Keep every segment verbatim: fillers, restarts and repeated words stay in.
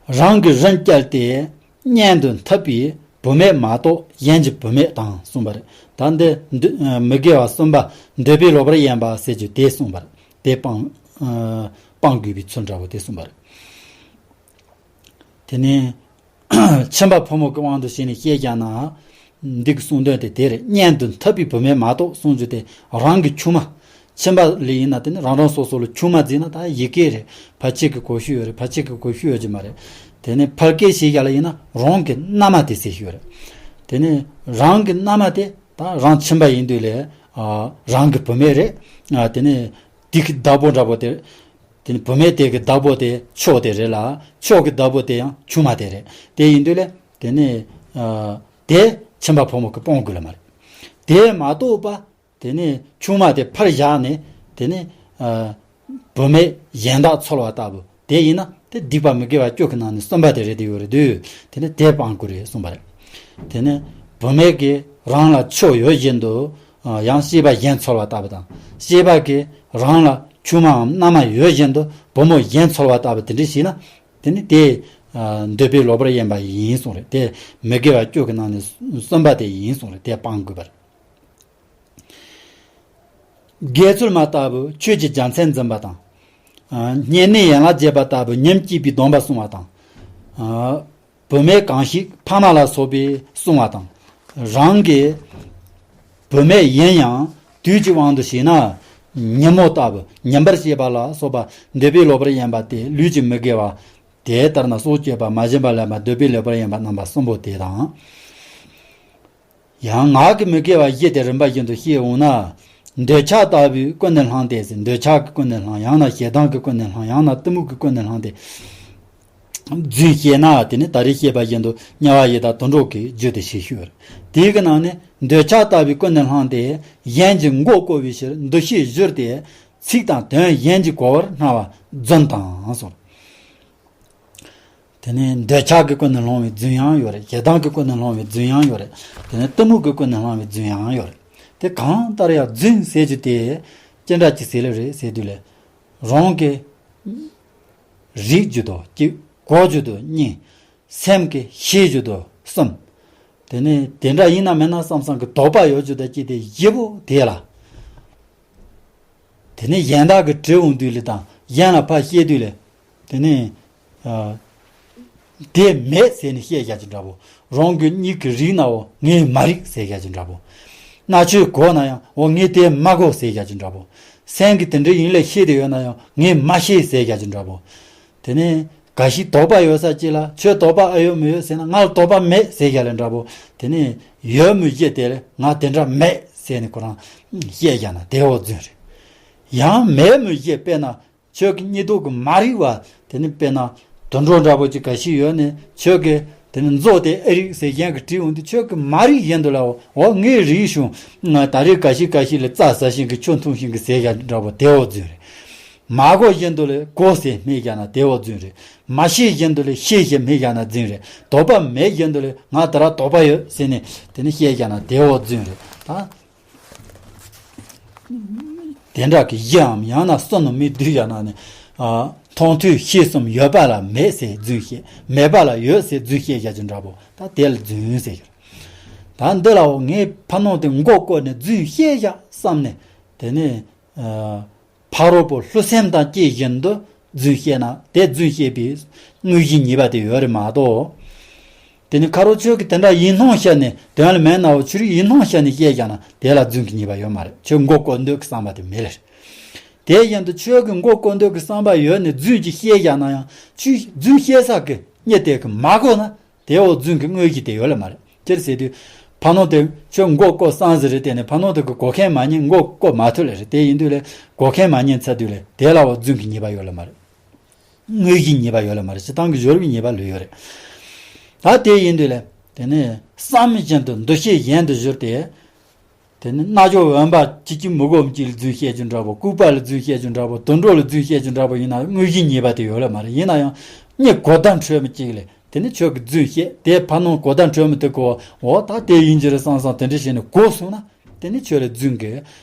རང་གི་རིན་བསྐྱལ་ཏེ་གཉེན་དུ་འཐབ་པའི་བུད་མེད་མ་གཏོགས་གཞན་གྱི་བུད་མེད་དང་གསུངས་པ་རེད། ད་འདི་འདི་མི་དགེ་བ་གསུམ་པ་འདོད་པས་ལོག་པར་གཡེམ་པ་ཟེར་རྒྱུ་དེ་གསུངས་པ་རེད། དེ་སྤང་ཨ་སྤང་དགོས་པའི་ཚུལ་འདྲ་བོ་དེ་གསུངས་པ་རེད། དེ་ནས་ཁྱིམ་པ་ཕོ་མོ་གི་དབང་དུ་བྱས་ནས་བཤད་རྒྱག་ན། འདི་གི་གསུང་དོན་དེ་དེ་རེད། གཉེན་དུ་འཐབ་པའི་བུད་མེད་མ་གཏོགས་གསུང་རྒྱུ་དེ་རང་གི་ཆུང་མ། ཁྱིམ་པ་ལ་ཡིན་ན་དེ་ནི་རང་རང་སོ་སོ་ལ་ཆུང་མ་བརྩིས་ན་ད་ཡི་གེ་རེད། ཕལ་ཆེར་གི་གོ་ཤུ་ཡོད་རེད། ཕལ་ཆེར་གི་གོ་ཤུ་ཡོད་ཀྱི་མ་རེད། དེ་ནི་ཕལ་སྐད་བཤད་རྒྱག་ལ་ཡིན་ན་རང་གི་མནའ་མ་དེ་ཟེར་ཤུ་ཡོད་རེད། དེ་ནི་རང་གི་མནའ་མ་དེ་ད་རང་ཁྱིམ་པ་ཡིན་དུས་ལས་ཨ་རང་གི་བུད་མེད་རེད། ཨ་དེ་ནི་དེ་གི་བདག་པོ་འདྲ་པོ་དེ། དེ་ནི་བུད་མེད་དེ་གི་བདག་པོ་དེ་ཕྱོགས་དེ་རེད་ལ། ཕྱོགས་ཀྱི་བདག་པོ་དེ་ཡང་ཆུང་མ་དེ་རེད། དེ་ཡིན་དུས་ལས་དེ་ནི་ཨ་དེ་ཁྱིམ་པ་ཕོ་མོ་གི་སྤོང་དགོས་ལ་མ་རེད། དེ་མ་གཏོགས་པ་དེ་ནི་ཆུང་མ་དེ་ཕར་བཞག་ནས་དེ་ནི་ཨ་བུད་མེད་གཞན་དག་འཚོལ་བ་ལྟ་བུ་དེ་ཡིན་ན་དེ་སྡིག་པ་མི་དགེ་བ་བཅུ་གི་ནང་ནས་གསུམ་པ་དེ་རེད། དེ་ཡོད་རེད་དུས་དེ་ནི་དེ་སྤང་དགོས་རེད་གསུངས་པ་རེད། དེ་ནི་བུད་མེད་ཀྱིས་རང་ལ་ཕྱོགས་ཡོད་བཞིན་དུ། ཡང་སྐྱེས་པ་གཞན་འཚོལ་བ་ལྟ་བུ་དང་། སྐྱེས་པ་གིས་རང་ལ་ཆུང་མའམ་མནའ་མ་ཡོད་བཞིན་དུ་བུ་མོ་གཞན་འཚོལ་བ་ལྟ་བུ་དེ་འདྲ་ཞིག་ན། དེ་ནི་དེ་འདོད་པས་ལོག་པར་གཡེམ་པ་ཡིན་གསུངས་རེད། དེ་མི་དགེ་བ་བཅུ་གི་ནང་ནས་གསུམ་པ་དེ་ཡིན་གསུངས་རེད། དེ་སྤང་དགོས་པར། དགེ་ཚུལ་མ་ལྟ་བུ་ཆོས་ཀྱི་རྒྱལ་མཚན་འཛིན་པ་དང་། བསྙེན་གནས་ཡན་ལག་བརྒྱད་པ་ལྟ་བུ་ཉིན་གཅིག་པའི་སྡོམ་པ་བསྲུང་བ་དང་། བུད་མེད་གང་ཞིག་ཕ་མ་ལ་སོགས་པས་བསྲུང་བ་དང་། རང་གི་བུད་མེད་ཡིན་ཡང་དུས་ཀྱི་དབང་དུ་བྱས་ན་ཉིན་མོ་ལྟ་བུ་ཉིན་པར་བྱེད་པ་ལ་སོགས་པ་འདོད་པས་ལོག་པར་གཡེམ་པ་སྟེ་ལུས་ཀྱི་མི་དགེ་བ། དེ་ལྟར་ན་སྲོག་གཅོད་པ། མ་བྱིན་པ་ལེན་པ། འདོད་པས་ལོག་པར་གཡེམ་པ་རྣམ་པ་གསུམ་པོ་དེ་དང་། ཡང་ངག་གི་མི་དགེ་བ་བཞི་དེ་རིམ་པ་བཞིན་དུ་བཤད་འོང་ན། འདོད་ཆགས་ལྟ་བུའི་ཀུན་ནས་བསླངས་ཏེ་ཟེར། འདོད་ཆགས་ཀྱི་ཀུན་ནས་བསླངས། ཡང་ན་ཞེ་སྡང་གི་ཀུན་ནས་བསླངས། ཡང་ན་གཏི་མུག་གི་ཀུན་ནས་བསླངས་ཏེ། རྫུན་བཤད་ན་དེ་ནི་ད་རེས་བཤད་པ་བཞིན་དུ་དམྱལ་བ་ཡི་དྭགས་དུད་འགྲོ་གི་རྒྱུ་དེ་ཞེས་ཞུ་བར། དེའི་གི་ནང་ནས་འདོད་ཆགས་ལྟ་བུའི་ཀུན་ནས་བསླངས་ཏེ་གཞན་གྱི་མགོ་བསྐོར་བའི་ཕྱིར་འདུ་ཤེས་བཞུར་ཏེ་ཚིག་དང་དོན་གཞན་གྱིས་གོ་བར་སྨྲ་བ་རྫུན་དང་གསུངས། དེ་ནས་འདོད་ཆགས་ཀྱི་ཀུན་ནས་བསླངས་པའི་རྫུན་ཡང་ཡོད་རེད། ཞེ་སྡང་གི་ཀུན་ནས་བསླངས་པའི་རྫུན་ཡང་ཡོད་རེད། དེ་ནས་གཏི་མུག་གི་ཀུན་ནས་བསླངས་པའི་རྫུན་ཡང་ཡོད་རེད། དེ་གང་ལྟར་ཡང་རྫུན་ཟེར་རྒྱུ་དེ་ཅི་འདྲ་ཅིག་ཟེར་ལེ་རེད་ཟེར་དུས་ལས། རང་གི་རིག་རྒྱུ་དང་གཅིག་གོ་རྒྱུ་དང་གཉིས། སེམས་ཀྱི་ཤེས་རྒྱུ་དང་གསུམ། དེ་ནས་དེ་འདྲ་ཡིན་ན་མིན་ན་བསམ་བསམ་གྱི་དོགས་པ་ཡོད་རྒྱུ་དང་གཅིག་དེ་བཞི་པོ་དེ་ལ། དེ་ནས་གཞན་དག་གིས་དྲི་འོང་དུས་ལ་དང་གཞན་ལ་ཕར་བཤད་དུས་ལ། དེ་ནས་ཨ། དེ་མེད་ཟེར་ནས་བཤད་བཞག་རྒྱུ་འདྲ་པོ། རང་གི་མྱིག་གིས་རིག་ནའོ་ངས་མ་རིག་ཟེར་བཞག་རྒྱུ་འདྲ་པོ། རྣ་ཆོས་གོ་ན་ཡང་འོ་ངས་དེ་མ་གོ་ཟེར་བཞག་རྒྱུ་འདྲ་པོ། སེམས་ཀྱིས་དེ་འདྲ་ཡིན་ལ་ཤེས་དེ་ཡོད་ན་ཡང་ངས་མ་ཤེས་ཟེར་བཞག་རྒྱུ་འདྲ་པོ། དེ་ནས་ག་ཤེད་དོགས་པ་ཡོད་ས་ཅིག་ལ་ཁྱོད་དོགས་པ་ཨེ་ཡོད་མི་ཡོད་ཟེར་ན་ང་ལ་དོགས་པ་མེད་ཟེར་བཞག་ལ་འདྲ་པོ། དེ་ནས་ཡོད་མི་བཞི་དེ་ལ་ང་དེ་འདྲ་མེད་ཟེར་ནས་ཁོ་རང་བཤད་བཞག་ན་དེ་འོ་རྫུན་རེད། ཡང་མེད་མི་བཞི་དཔེར་ན། ཁྱོད་ཀྱི་སྙིང་སྟོབས་ཀྱིས་མ་རིག་པ། དེ་ནི་དཔེར་ན་དུད་འགྲོ་འདྲ་པོ་ཅིག་ག་ཤེད་ཡོད་ནས་ཁྱོད་ཀྱིས་དེ་ནི་མཛོ་དེ་ཨེ་རིག་ཟེར་གཞན་གྱིས་དྲིས་འོང་དུས་ཁྱོད་ཀྱིས་མ་རིག་བཞིན་དུ་ལ་འོ་ངས་རིག་བྱུང་། ད་རེས་ག་ཤེད་ག་ཤེད་ལ་རྩྭ་ཟ་བཞིན་གྱི་ཆུ་འཐུང་བཞིན་གྱི་ཟེར་བཞག་འདྲ་པོ་དེ་འོ་རྫུན་རེད། མ་གོ་བཞིན་དུ་ལ་གོ་ཟེར་སྨྲས་བཞག་ན་དེ་འོ་རྫུན་རེད། མ་ཤེས་བཞིན་དུ་ལ་ཤེས་ཞེས་སྨྲས་བཞག་ན་རྫུན་རེད། དོགས་པ་མེད་བཞིན་དུ་ལ་ང་ད་ར་དོགས་པ་ཡོད་ཟེར་ནས་དེ་ནི་བཤད་བཞག་ན་དེ་འོ་རྫུན་རེད་ད། དེ་འདྲ་གི་གཞི་འམ་ཡང་ན་བསོད་ནམས་མི་བསྡུས་ཡང་ན་ནི། ཨ། མཐོང་ཐོས་ཤེས་གསུམ་ཡོད་པ་ལ་མེད་ཟེར་རྫུན་བཤད། མེད་པ་ལ་ཡོད་ཟེར་རྫུན་བཤད་བཞག་རྒྱུ་འདྲ་པོ་ད་དེ་ལ་རྫུན་ཟེར་གྱི་རེད། ད་འདི་ལའོ་ངས་ཕ་ནོ་དེ་མགོ་བསྐོར་ནས་རྫུན་བཤད་བཞག་བསམ་ནས་དེ་ནས། ཨ། ཕ་རོལ་པོ་ལྷུ་སེམས་དང་བཅས་བཞིན་དུ་རྫུན་བཤད་ན་དེ་རྫུན་བཤད་པའི་དངོས་གཞིའི་ཉེས་པ་དེ་ཡོད་རེད་མ་གཏོགས། དེ་ནི་ཁ་རོག་ཁྱོད་ཀྱིས་དེ་འདྲ་ཡིན་སྣང་བཤད་ནས་དོན་ལ་མེད་ནའོ་ཆོས་རིག་ཡིན་སྣང་བཤད་ནས་བཤད་བཞག་ན་དེ་ལ་རྫུན་གྱི་ཉེས་པ་ཡོད་མ་རེད། ཁྱོད་མགོ་བསྐོར་འདོད་ཀྱི་བསམ་པ་དེ་མེད་ལེ། དེ་བཞིན་དུ་ཁྱོད་ཀྱིས་མགོ་བསྐོར་འདོད་ཀྱི་བསམ་པ་ཡོད་ནས་རྫུན་གྱི་བཤད་བཞག་ན་ཡང་ཁྱོད་རྫུན་བཤད་ས་གི་མྱི་དེ་གིས་མ་གོ་ན་དེ་འོ་རྫུན་གྱི་དངོས་གཞི་དེ་ཡོད་ལེ་མ་རེད། ཅི་ཟེར་དུས། ཕ་ནོ་དེ་ཁྱོད་མགོ་བསྐོར་བསམ་ཟིན་རེད་དེ་ནས་ཕ་ནོ་དེ་གིས་གོ་མཁན་མ་རྙེད་མགོ་བསྐོར་མ་ཐུབ་ལེ་རེད། དེ་ཡིན་དུས་ལེ་གོ་མཁན་མ་རྙེད་ཚར་དུས་ལེ་དེ་ལ་འོ་རྫུན་གྱི་ཉེས་པ་ཡོད་ལེ་མ་རེད། དངོས་གཞིའི་ཉེས་པ་ཡོད་ལ་མ་རེད། སྤྱིར་བཏང་གི་སྦྱོར་བའི་ཉེས་པ་ལོས་ཡོད་རེད། ད་དེ་ཡིན་དུས་ལ། དེ་ནས་བསམ་བཞིན་དུ་འདུ་ཤེས་གཞན་དུ་བཞུར་ཏེ། དེ་ནས་རྣ་ཅོག་འོན་པ་གཅིག་གིས་མི་གོ་མི་གཅིག་ལ་རྫུན་བཤད་རྒྱུ་འདྲ་པོ། ལྐུགས་པ་ལ་རྫུན་བཤད་རྒྱུ་འདྲ་པོ། དུད་འགྲོ་ལ་རྫུན་བཤད་རྒྱུ་འདྲ་པོ་ཡིན་ན་དངོས་གཞིའི་ཉེས་པ་དེ་ཡོད་ལ་མ་རེད། ཡིན་ན་ཡང་། མྱི་གོ་བརྡ་འཕྲོད་མི་གཅིག་ལ་དེ་ནས་ཁྱོད་ཀྱིས་རྫུན་བཤད་དེ་ཕ་ནོ་གོ་བརྡ་འཕྲོད་མི་དེ་གོ་འོ་ད་དེ་ཡིན་གྱི་རེད་བསམ་བསམ་དེ་འདྲ་བྱས་ནས་གོ་སོང་ན་དེ་ནས་ཁྱོད་ལ་རྫུན་གྱི་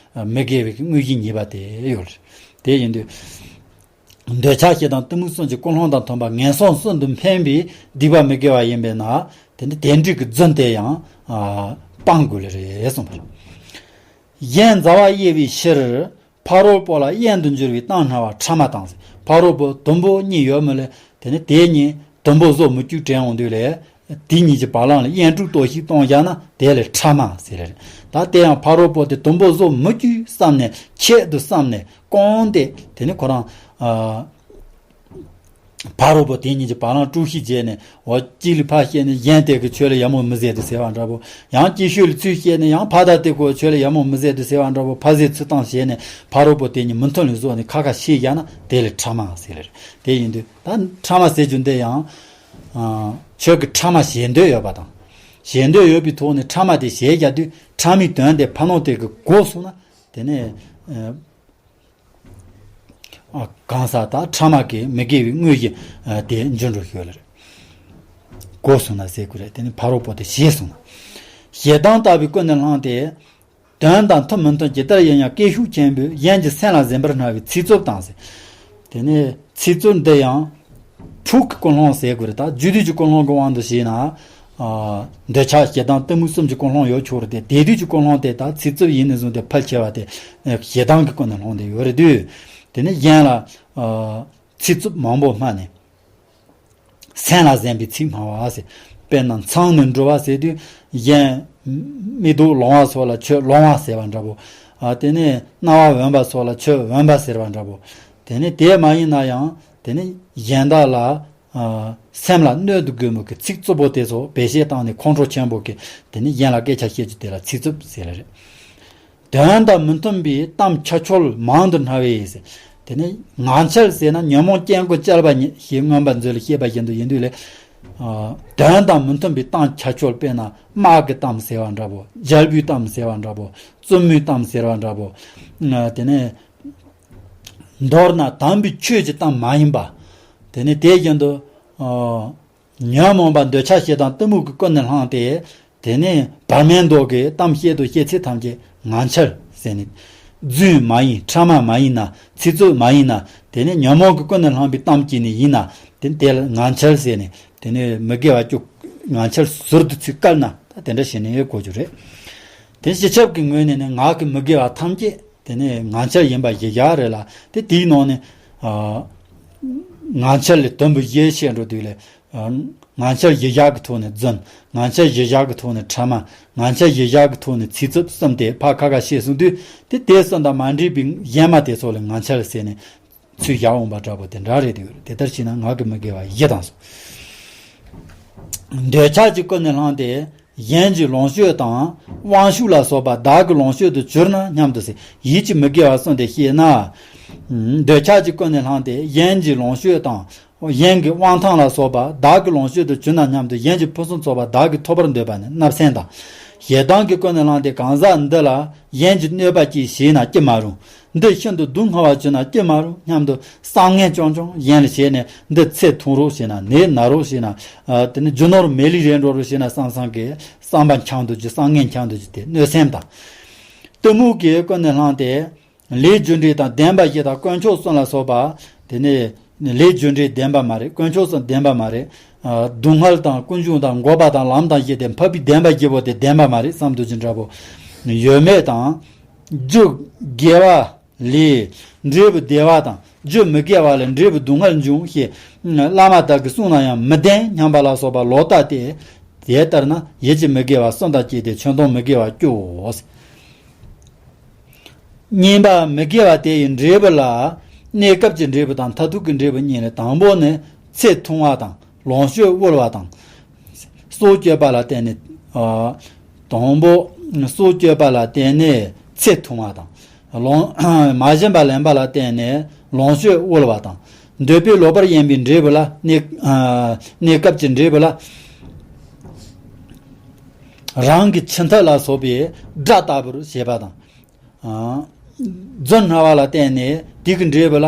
མི་དགེ་བའི་དངོས་གཞིའི་ཉེས་པ་དེ་ཡོད་རེད། དེ་ཡིན་དུས། འདོད་ཆགས་ཞེ་སྡང་གཏི་མུག་གསུམ་གྱི་ཀུན་སློང་དང་མཐུན་པ་ངན་སོང་གསུམ་དུ་འཕེན་པའི་སྡིག་པ་མི་དགེ་བ་ཡིན་པས་ན། དེ་ནི་དེ་འདྲའི་གི་རྫུན་དེ་ཡང་ཨ་སྤང་དགོས་ལེ་རེད་གསུངས་པ་རེད། གཞན་མཛའ་བ་དབྱེ་བའི་ཕྱིར། ཕ་རོལ་པོ་ལ་དབྱེན་དུ་འགྱུར་བའི་གཏམ་སྨྲ་བ་ཕྲ་མ་དང་ཟེར། ཕ་རོལ་པོ་དུམ་བུ་གཉིས་ཡོད་མོད་ལས། དེ་ནི་དེ་གཉིས་དུམ་བུ་བཟོ་མི་བཅུག་དྲན་འོང་དུས་ལས། དེ་གཉིས་ཀྱི་བར་ལམ་ལ་དབྱེན་དཀྲུག་གཏོར་བཤིག་གཏོང་བཞག་ན་དེ་ལས་ཕྲ་མ་ཟེར་རེད། ད་དེ་ཡང་ཕ་རོལ་པོ་དེ་དུམ་བུ་བཟོ་མི་བཅུག་བསམ་ནས་ཆེད་དུ་བསམ་ནས་བསྐོངས་ཏེ། དེ་ནི་ཁོ་རང་ཨ་ཕ་རོལ་པོ་དེ་གཉིས་ཀྱི་བར་ལམ་དཀྲུག་ཤིང་བྱས་ནས། འོ་གཅིག་ལ་ཕར་བཤད་ནས་གཞན་དེ་གིས་ཁྱོད་ལ་ཡ་མོ་མི་བཟད་དོ་ཟེར་བ་འདྲ་པོ། ཡང་གཅིག་ཤོས་ལ་ཚུར་བཤད་ནས་ཡང་ཕར་དང་དེ་གིས་ཁྱོད་ལ་ཡ་མོ་མི་བཟད་དོ་ཟེར་བ་འདྲ་པོ། ཕར་བཟད་ཚུར་བཏང་བྱས་ནས་ཕ་རོལ་པོ་དེ་གཉིས་མི་མཐུན་ལ་བཟོས་ནས་ཁ་ཁ་བཤད་བཞག་ན་དེ་ལས་ཕྲ་མ་ཟེར་ལེ་རེད། དེ་ཡིན་དུས་ད་ཕྲ་མ་ཟེར་རྒྱུ་འདི་ཡང་ཨ་ཁྱོད་ཀྱིས་ཕྲ་མ་བྱེད་འདོད་ཡོད་པ་དང་། བྱེད་འདོད་ཡོད་པའི་ཐོག་ནས་ཕྲ་མ་དེ་བྱས་བཞག་དུས་ཕྲ་མའི་དོན་དེ་ཕ་ནོར་དེ་གི་གོ་སོང་ན། དེ་ནས་ཨ་ཨ་གང་ཟག་དག་ཕྲ་མ་གི་མི་དགེ་བའི་དངོས་གཞི་ཨ་དེ་འབྱུང་འགྲོ་ཞོར་ལ་རེད། གོ་སོང་ན་ཟེར་དགོས་རེད། དེ་ནི་ཕ་རོལ་པོ་དེ་བྱས་སོང་ན། ཞེ་སྡང་ལྟ་བུའི་ཀུན་ནས་བསླངས་ཏེ། དོན་དང་མཐུན་མི་མཐུན་ཇི་ལྟར་ཡིན་ཡང་སྐད་ཤུགས་ཆེན་པོས་གཞན་གྱི་སེམས་ལ་གཟན་པར་སྣང་བའི་ཚིག་རྩུབ་དང་ཟེར། དེ་ནས་ཚིག་རྩུབ་འདི་ཡང་ཕུགས་ཀྱི་ཀུན་སློང་ཟེར་དགོས་རེད། ད་རྒྱུ་དུས་ཀྱི་ཀུན་སློང་གི་དབང་དུ་བྱས་ན། ཨ་འདོད་ཆགས་ཞེ་སྡང་གཏི་མུག་གསུམ་གྱི་ཀུན་སློང་ཡོད་ཆོག་རེད་དེ། དེ་དུས་ཀྱི་ཀུན་སློང་དེ་ད་ཚིག་རྩུབ་ཡིན་ནས་བཟུང་སྟེ་ཕལ་ཆེ་བ་དེ་ཞེ་སྡང་གི་ཀུན་ནས་བསླངས་ཏེ་ཡོད་རེད་དུས། དེ་ནས་གཞན་ལ་ཨ་ཚིག་རྩུབ་མང་པོ་སྨྲ་ནས། སེམས་ལ་གཟན་པའི་ཚིག་སྨྲ་བ་ཟེར། དཔེར་ན་མཚང་ནས་འབྲུ་བ་ཟེར་དུས། གཞན་མིག་ཏོ་ལོང་བ་སོགས་ལ་ཁྱོད་ལོང་བ་ཟེར་བ་འདྲ་པོ། ཨ་དེ་ནས་རྣ་བ་འོན་པ་སོགས་ལ་ཁྱོད་འོན་པ་ཟེར་བ་འདྲ་པོ། དེ་ནས་དེ་མ་ཡིན་ན་ཡང་དེ་ནས་གཞན་དག་ལ་ཨ་སེམས་ལ་གནོད་དུ་དགོས་མོད་ཀྱི་ཚིག་རྩུབ་པོ་དེ་ཚོ་བེད་སྤྱད་བཏང་ནས་ཁོང་ཁྲོ་ཆེན་པོ་གིས་དེ་ནས་གཞན་ལ་སྐད་ཆ་བཤད་རྒྱུ་དེ་ལ་ཚིག་རྩུབ་ཟེར་རེད། དོན་དང་མི་མཐུན་པའི་གཏམ་ཁྱ་འཁྱོལ་མང་དུ་སྨྲ་བས་ཟེར། དེ་ནས་ངག་འཁྱལ་ཟེར་ན་ཉོན་མོངས་སྐྱེ་དགུ་བསྐྱལ་བ་ཉིད་ཞེས་མངོན་པ་མཛོད་ལ་བཤད་པ་བཞིན་དུ་ཡིན་དུས་ལས། ཨ་དོན་དང་མི་མཐུན་པའི་གཏམ་ཁྱ་འཁྱོལ། དཔེར་ན་དམག་གི་གཏམ་ཟེར་བ་འདྲ་པོ། རྒྱལ་པོའི་གཏམ་ཟེར་བ་འདྲ་པོ། བཙུན་མོའི་གཏམ་ཟེར་བ་འདྲ་པོ། ཨ་དེ་ནས་མདོར་ན་དམ་པའི་ཆོས་ཀྱི་གཏམ་མ་ཡིན་པ། དེ་ནས་དེ་བཞིན་དུ་ཨ་ཉོན་མོངས་པ་འདོད་ཆགས་ཞེ་སྡང་གཏི་མུག་གི་ཀུན་ནས་བསླངས་ཏེ། དེ་ནས་བར་མའི་མདོ་གི་གཏམ་བཤད་དུ་བཤད་ཚིག་ཐམས་ཅད་ངག་འཁྱལ་ཟེར་ནས། རྫུན་མ་ཡིན། ཕྲ་མ་མ་ཡིན་ན། ཚིག་རྩུབ་མ་ཡིན་ན། དེ་ནས་ཉོན་མོངས་ཀྱི་ཀུན་ནས་བསླངས་པའི་གཏམ་གྱིས་ནི་ཡིན་ན། དེ་དེ་ལ་ངག་འཁྱལ་ཟེར་ནས། དེ་ནས་མི་དགེ་བ་བཅུ་ངག་འཁྱལ་ཟུར་དུ་ཚིག་བཀལ་ན་ད་དེ་འདྲ་བྱས་ནས་གོ་རྒྱུ་རེད། དེ་སྤྱི་ཁྱབ་ཀྱི་ངོས་ནས་ནི་ངག་གི་མི་དགེ་བ་ཐམས་ཅད་དེ་ནས་ངག་འཁྱལ་ཡིན་པ་གཞི་བཞག་རེད་ལ། དེ་དེའི་ནང་ནས་ཨ་ངག་འཁྱལ་ལས་དུམ་བུ་བཞི་བཤད་འགྲོ་དུས་ལས། ཨ་ངག་འཁྱལ་གཞི་བཞག་གི་ཐོག་ནས་རྫུན། ངག་འཁྱལ་གཞི་བཞག་གི་ཐོག་ནས་ཕྲ་མ། ངག་འཁྱལ་གཞི་བཞག་གི་ཐོག་ནས་ཚིག་རྩུབ་གསུམ་དེ་ཕར་ཁ་ཁ་བཤད་སོང་དུས། དེ་དེ་གསུམ་དང་མ་འདྲེས་པའི་གཞན་མ་དེ་ཚོ་ལ་ངག་འཁྱལ་ཟེར་ནས་ཚུར་བཞག་འོང་པ་འདྲ་པོ་དེ་འདྲ་རེད་དེ། དེ་ལྟར་བྱས་ན་ངག་གི་མི་དགེ་བ་བཞི་དང་སོ། འདོད་ཆགས་ཀྱི་ཀུན་ནས་བསླངས་ཏེ། གཞན་གྱི་ལོངས་སྤྱོད་དང་དབང་ཕྱུག་ལ་སོགས་པ་བདག་གི་ལོངས་སྤྱོད་དུ་གྱུར་ན་སྙམ་དུ་ཟེར། ཡིད་ཀྱི་མི་དགེ་བ་གསུམ་དེ་བཤད་ན། འདོད་ཆགས་ཀྱི་ཀུན་ནས་བསླངས་ཏེ། གཞན་གྱི་ལོངས་སྤྱོད་དང་། གཞན་གྱི་དབང་ཐང་ལ་སོགས་པ་བདག་གི་ལོངས་སྤྱོད་དུ་གྱུར་ན་སྙམ་དུ། གཞན་གྱི་ཕུན་སུམ་ཚོགས་པ་བདག་གིས་ཐོབ་པར་འདོད་པ་ནི་བརྣབ་སེམས་དང་། ཞེ་སྡང་གི་ཀུན་ནས་བསླངས་ཏེ། གང་ཟག་འདི་ལ་གཞན་གྱིས་གནོད་པ་ཅིག་བྱས་ན་ཅི་མ་རུང་། འདི་ཤིན་ཏུ་སྡུག་བསྔལ་བར་གྱུར་ན་ཅི་མ་རུང་སྙམ་དུ་བསམ་ངན་ཅུང་ཅུང་གཞན་ལ་བྱས་ནས། འདི་ཚེ་ཐུང་རོགས་བྱས་ན། ནད་ན་རོགས་བྱས་ན། ཨ་དེ་ནི་རྒྱུ་ནོར་མེད་ལས་རན་འགྲོ་རོགས་བྱས་ན་བསམ་བསམ་གྱི་བསམ་པ་འཆང་འདོད་ཀྱི། བསམ་ངན་འཆང་འདོད་ཀྱི་དེ་གནོད་སེམས་དང་། གཏི་མུག་གི་ཀུན་ནས་བསླངས་ཏེ། ལས་རྒྱུ་འབྲས་དང་ལྡན་པ་བཞི་དང་དཀོན་མཆོག་གསུམ་ལ་སོགས་པ། དེ་ནི་ལས་རྒྱུ་འབྲས་ལྡན་པ་མ་རེད། དཀོན་མཆོག་གསུམ་ལྡན་པ་མ་རེད། ཨ་སྡུག་བསྔལ་དང་ཀུན་འབྱུང་དང་འགོག་པ་དང་ལམ་དང་བཞི་སྟེ། འཕགས་པའི་བདེན་པ་བཞི་པོ་དེ་ལྡན་པ་མ་རེད་བསམ་འདོད་ཀྱི་འདྲ་པོ་ཡོད་མེད་དང་། རྒྱུ་དགེ་བ་ལས་འབྲས་བུ་བདེ་བ་དང་། རྒྱུ་མི་དགེ་བ་ལས་འབྲས་བུ་སྡུག་བསྔལ་འབྱུང་ཞེས་བླ་མ་དག་གིས་གསུངས་ན་ཡང་མི་བདེན་སྙམ་པ་ལ་སོགས་པ་ལོག་ལྟ་སྟེ། དེ་ལྟར་ན་ཡིད་ཀྱི་མི་དགེ་བ་གསུམ་དང་བཅས་ཏེ་ཆོས་མཐོང་མི་དགེ་བ་བཅུའོ། གཉིས་པ་མི་དགེ་བ་དེ་ཡི་འབྲས་བུ་ལ། གནས་སྐབས་ཀྱི་འབྲས་བུ་དང་མཐར་ཐུག་གི་འབྲས་བུ་གཉིས་ལས། དང་པོ་ནི་ཚེ་ཐུང་བ་དང་ལོངས་སྤྱོད་དབུལ་བ་དང་། སྲོག་གཅོད་པ་ལ་བརྟེན་ནས། ཨ་དང་པོ་སྲོག་གཅོད་པ་ལ་བརྟེན་ནས་ཚེ་ཐུང་བ་དང་། ལོངས་མ་བྱིན་པ་ལེན་པ་ལ་བརྟེན་ནས་ལོངས་སྤྱོད་དབུལ་བ་དང་། འདོད་པས་ལོག་པར་གཡེམ་པའི་འབྲས་བུ་ལ། གནས་ཨ་གནས་སྐབས་ཀྱི་འབྲས་བུ་ལ། རང་གི་འཆི་མཐའ་ལ་སོགས་པའི་དགྲ་ལྟ་བུར་བྱེད་པ་དང་། ཨ་རྫུན་སྨྲ་བ་ལ་བརྟེན་ནས་དེ་གི་འབྲས་བུ་ལ་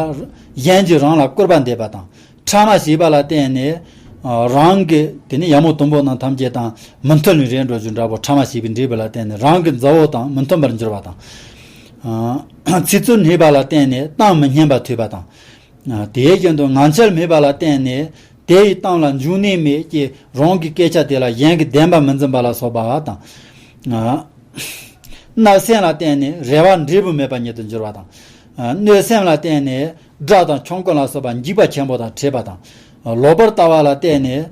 གཞན་གྱིས་རང་ལ་སྐུར་པ་འདེབས་པ་དང་། ཕྲ་མ་བྱས་པ་ལ་བརྟེན་ནས་ཨ་རང་གི་དེ་ནི་ཡ་མོ་དུམ་བུ་རྣམས་ཐམས་ཅད་དང་མི་མཐུན་ལས་རན་འགྲོ་རྒྱུ་འདྲ་པོ། ཕྲ་མ་བྱས་པའི་འབྲས་བུ་ལ་བརྟེན་ནས་རང་གི་མཛའ་བོ་དང་མི་མཐུན་པར་འགྱུར་བ་དང་། ཨ་ཚིག་རྩུབ་སྨྲས་པ་ལ་བརྟེན་ནས་གཏམ་མི་སྙན་པ་ཐོས་པ་དང་། དེའི་རྐྱེན་དུ་ངང་ཚུལ་མེད་པ་ལ་བརྟེན་ནས་དེ་ཡི་གཏམ་ལ་འཇུག་གནས་མེད་ཀྱི་རང་གི་སྐད་ཆ་དེ་ལ་གཞན་གྱི་བདེན་པ་མི་འཛིན་པ་ལ་སོགས་པ་དང་། བརྣབ་སེམས་ལ་བརྟེན་ནས་རེ་བ་འབྲས་བུ་མེད་པ་ཉིད་དུ་འགྱུར་བ་དང་། གནོད་སེམས་ལ་བརྟེན་ནས་དགྲ་དང་ཆོམ་རྐུན་ལ་སོགས་པ་འཇིགས་པ་ཆེན་པོ་དང་འཕྲད་པ་དང་། ལོག་པར་ལྟ་བ་ལ་བརྟེན་ནས་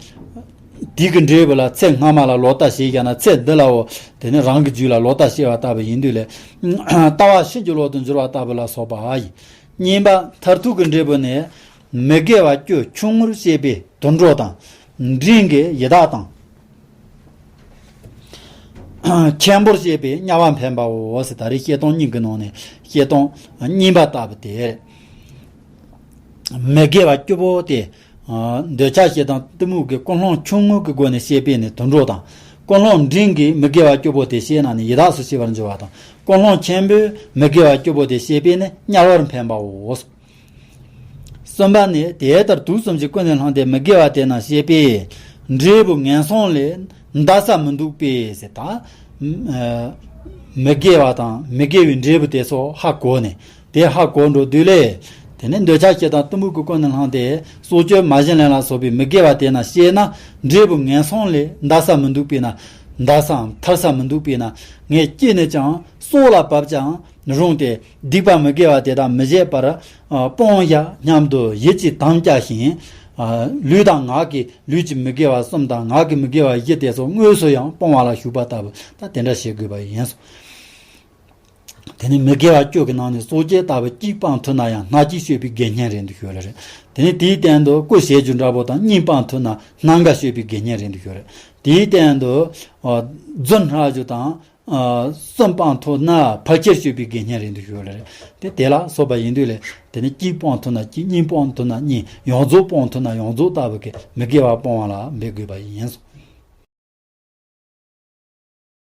དུས་ཀྱི་འབྲས་བུ་ལ་ཚེ་སྔ་མ་ལ་ལོག་ལྟ་བྱས་བཞག་ན་ཚེ་འདི་ལའོ། དེ་ནི་རང་གི་རྒྱུད་ལ་ལོག་ལྟ་བྱས་པ་ལྟ་བུ་ཡིན་དུས་ལས། ལྟ་བ་ཕྱིན་ཅི་ལོག་ཏུ་འགྱུར་བ་ལྟ་བུ་ལ་སོགས་པ་ཡིན། གཉིས་པ་མཐར་ཐུག་གི་འབྲས་བུ་ནི། མི་དགེ་བ་བཅུ་ཆུང་ངུར་བཤད་པའི་དུད་འགྲོ་དང་། འབྲིང་གི་ཡི་དྭགས་དང་། ཆེན་པོར་བཤད་པའི་དམྱལ་བ་འཕེན་པའོ་ཟེར། ད་རེས་བཤད་སྟངས་གཉིས་ཀྱི་ནང་ནས་བཤད་སྟངས་གཉིས་པ་ལྟ་བུ་དེ། མི་དགེ་བ་བཅུ་པོ་དེ། འདོད་ཆགས་ཞེ་སྡང་གཏི་མུག་གི་ཀུན་སློང་ཆུང་ངུ་གི་སྒོ་ནས་བཤད་པས་ནི་དུད་འགྲོ་དང་། ཀུན་སློང་འབྲིང་གིས་མི་དགེ་བ་བཅུ་པོ་དེ་བཤད་ན་ནི་ཡི་དྭགས་སུ་སྐྱེ་བར་འགྱུར་བ་དང་། ཀུན་སློང་ཆེན་པོས་མི་དགེ་བ་བཅུ་པོ་དེ་བཤད་པས་ནི་དམྱལ་བར་འཕེན་པའོ། གསུམ་པ་ནི་དེ་ལྟར་དུག་གསུམ་གྱིས་ཀུན་ནས་བསླངས་ཏེ་མི་དགེ་བ་དེ་རྣམས་བཤད་པས་འབྲས་བུ་ངན་སོང་ལས་འདའ་ས་མི་འདུག་པས་ཟེར། ད་མི་དགེ་བ་དང་མི་དགེ་བའི་འབྲས་བུ་དེ་ཚོ་ཧ་གོ་ནས། དེ་ཧ་གོ་འགྲོ་དུས་ལས། དེ་ནས་འདོད་ཆགས་ཞེ་སྡང་གཏི་མུག་གི་ཀུན་ནས་བསླངས་ཏེ་སྲོག་གཅོད་མ་བྱིན་ལེན་ལ་སོགས་པའི་མི་དགེ་བ་དེ་རྣམས་བཤད་ན་འབྲས་བུ་ངན་སོང་ལས་འདའ་ས་མི་འདུག་པས་ན། འདའ་སའམ་ཐར་ས་མི་འདུག་པས་ན། ངས་ཅི་ནས་ཀྱང་སྲོག་ལ་བབ་ཀྱང་རུང་སྟེ་སྡིག་པ་མི་དགེ་བ་དེ་དག་མི་བྱེད་པར་སྤོང་ཡ་སྙམ་དུ་ཡིད་ཀྱིས་དམ་བཅའ་ཞིང་། ལུས་དང་ངག་གིས་ལུས་ཀྱི་མི་དགེ་བ་གསུམ་དང་ངག་གི་མི་དགེ་བ་བཞི་དེ་ཚོ་དངོས་སུ་ཡང་སྤོང་བ་ལ་ཞུགས་པ་ལྟ་བུ་ད་དེ་འདྲ་བྱེད་དགོས་པ་ཡིན་སོ། དེ་ནི་མི་དགེ་བ་བཅུ་གི་ནང་ནས་སྲོག་གཅོད་ལྟ་བུ་གཅིག་སྤང་ཐུབ་ན་ཡང་སྣ་གཅིག་སྤྱོད་པའི་དགེ་བསྙེན་རེད་འདུག་ཞུ་བ་རེད། དེ་ནི་དེའི་སྟེང་དུ་བཀོལ་བྱེད་རྒྱུ་འདྲ་པོ་དང་གཉིས་སྤང་ཐུབ་ན་སྣ་འགའ་སྤྱོད་པའི་དགེ་བསྙེན་རེད་འདུག་ཞུ་བ་རེད། དེའི་སྟེང་དུ་རྫུན་སྨྲ་རྒྱུ་དང་། གསུམ་སྤང་ཐུབ་ན་ཕལ་ཆེར་སྤྱོད་པའི་དགེ་བསྙེན་རེད་འདུག་ཞུ་བ་རེད། དེ་དེ་ལ་སོགས་པ་ཡིན་དུས་ལས་དེ་ནི་གཅིག་སྤང་ཐུབ་ན་གཅིག་གཉིས་སྤང་ཐུབ་ན་གཉིས་ཡོངས་རྫོགས་སྤང་ཐུབ་ན་ཡོངས་རྫོགས་ལྟ་བུ་གི་མི་དགེ་བ་སྤོང་བ་ལ་འབད་དགོས་པ་ཡིན་སོ།